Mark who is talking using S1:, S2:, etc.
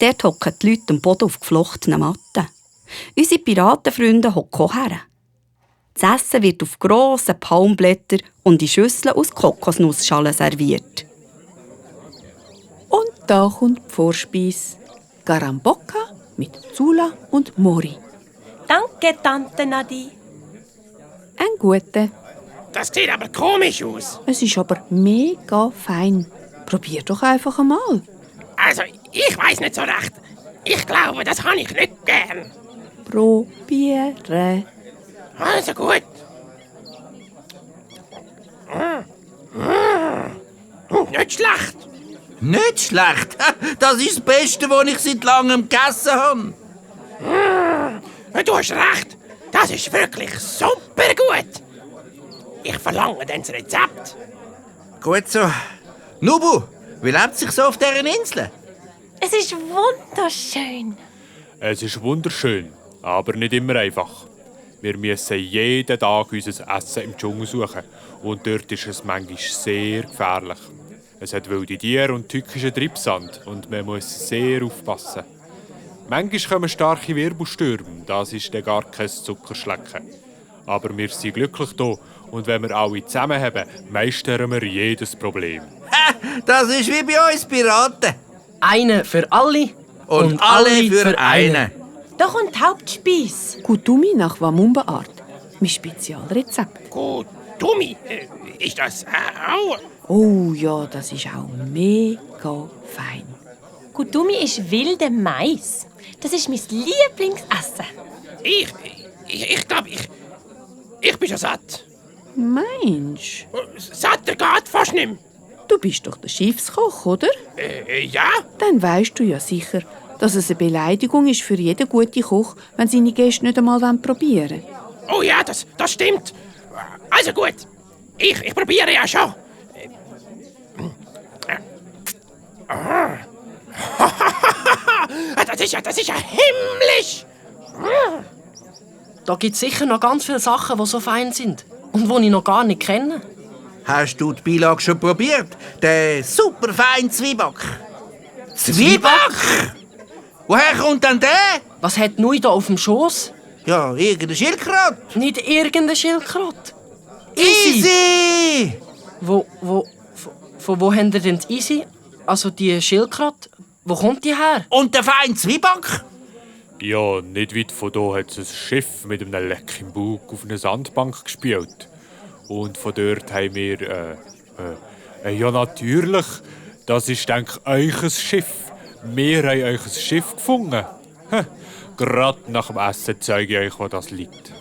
S1: Dort hocken die Leute am Boden auf geflochtenen Matten. Unsere Piratenfreunde hocken auch her. Das Essen wird auf grossen Palmblättern und in Schüsseln aus Kokosnussschalen serviert.
S2: Und da kommt die Vorspeise. Garambocca mit Zula und Mori.
S3: Danke, Tante Nadine.
S2: Ein guter.
S4: Das sieht aber komisch aus.
S2: Es ist aber mega fein. Probier doch einfach einmal.
S4: Also, ich weiß nicht so recht. Ich glaube, das habe ich nicht gern.
S2: Probiere.
S4: Also gut. Nicht schlecht.
S5: Nicht schlecht. Das ist das Beste, was ich seit langem gegessen habe.
S4: Du hast recht. Das ist wirklich super gut. Ich verlange dann das Rezept.
S5: Gut so. Nubu, wie lebt es sich so auf dieser Insel?
S3: Es ist wunderschön.
S6: Es ist wunderschön, aber nicht immer einfach. Wir müssen jeden Tag unser Essen im Dschungel suchen. Und dort ist es manchmal sehr gefährlich. Es hat wilde Tiere und tückischen Treibsand und man muss sehr aufpassen. Manchmal kommen starke Wirbelstürme, das ist dann gar kein Zuckerschlecken. Aber wir sind glücklich hier und wenn wir alle zusammen haben, meistern wir jedes Problem.
S5: Das ist wie bei uns Piraten.
S7: Eine für alle
S5: Und alle für einen.
S3: Da kommt die Hauptspeise.
S2: Kutumi nach Wamumba-Art. Mein Spezialrezept.
S4: Gut, Tommy, ist das auch?
S2: Oh ja, das ist auch mega fein.
S3: Kutumi ist wilder Mais. Das ist mein Lieblingsessen.
S4: Ich glaube, ich bin schon satt.
S2: Mensch,
S4: Satter geht fast nicht mehr.
S2: du bist doch der Schiffskoch, oder?
S4: Ja?
S2: Dann weisst du ja sicher, dass es eine Beleidigung ist für jeden guten Koch, wenn seine Gäste nicht einmal probieren wollen.
S4: Oh ja, das stimmt. Also gut, ich probiere ja schon. Das ist ja himmlisch.
S7: Da gibt es sicher noch ganz viele Sachen, die so fein sind und die ich noch gar nicht kenne.
S5: Hast du die Beilage schon probiert? Den super feinen Zwieback. Zwieback? Woher kommt denn der?
S7: Was hat Nui da auf dem Schoß?
S5: Ja, irgendein Schildkröte.
S7: Nicht irgendein Schildkröte.
S5: Easy!
S7: Von wo haben ihr denn die Easy? Also die Schildkröte? Wo kommt die her?
S5: Und der feine Zwieback?
S6: Ja, nicht weit von hier hat es ein Schiff mit einem Leck im Bug auf einer Sandbank gespielt. Und von dort haben wir, ja natürlich, das ist, denke ich, euch Schiff. Wir haben euch ein Schiff gefunden. Gerade nach dem Essen zeige ich euch, wo das liegt.